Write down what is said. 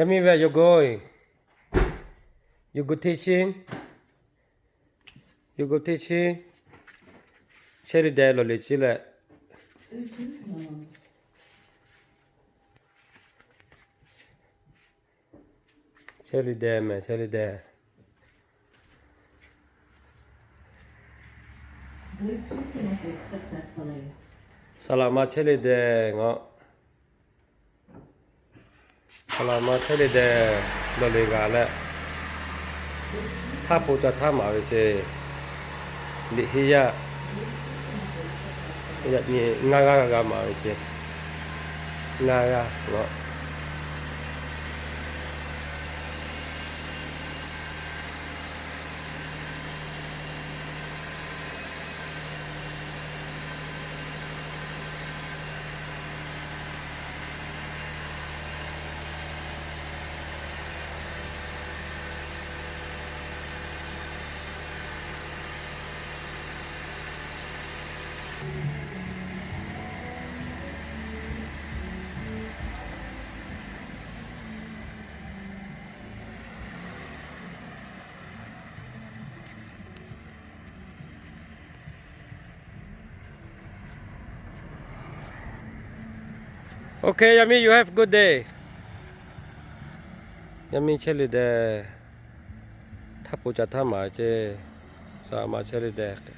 Yaˇ miˇ ve yoˬ go, yoˬ go teˇ chi, yoˬ go teˇ chi, chehˇ le deh lawˬ le chi leh. Chehˇ le deh mehˬ, chehˇ le deh. Saˍ laꞈ ma chehˇ le deh ngaˬ. Saˍ laꞈ ma chehˇ le deh lawˬ le g'a leh, htaˇ po ca htaˇ maˍ ve ce. Liꞈ henˇ yaˇ, yaꞈ nyi ngaˇ g'aˇ g'a g'a maˍ ve ce. Ngaˇ g'aˇ ngaˬ. Okay, yaˇ miˇ, you have good day. Yaˇ miˇ chehˇ le deh, htaˇ po ca htaˇ maˍ ce. Saˍ laꞈ ma chehˇ le deh.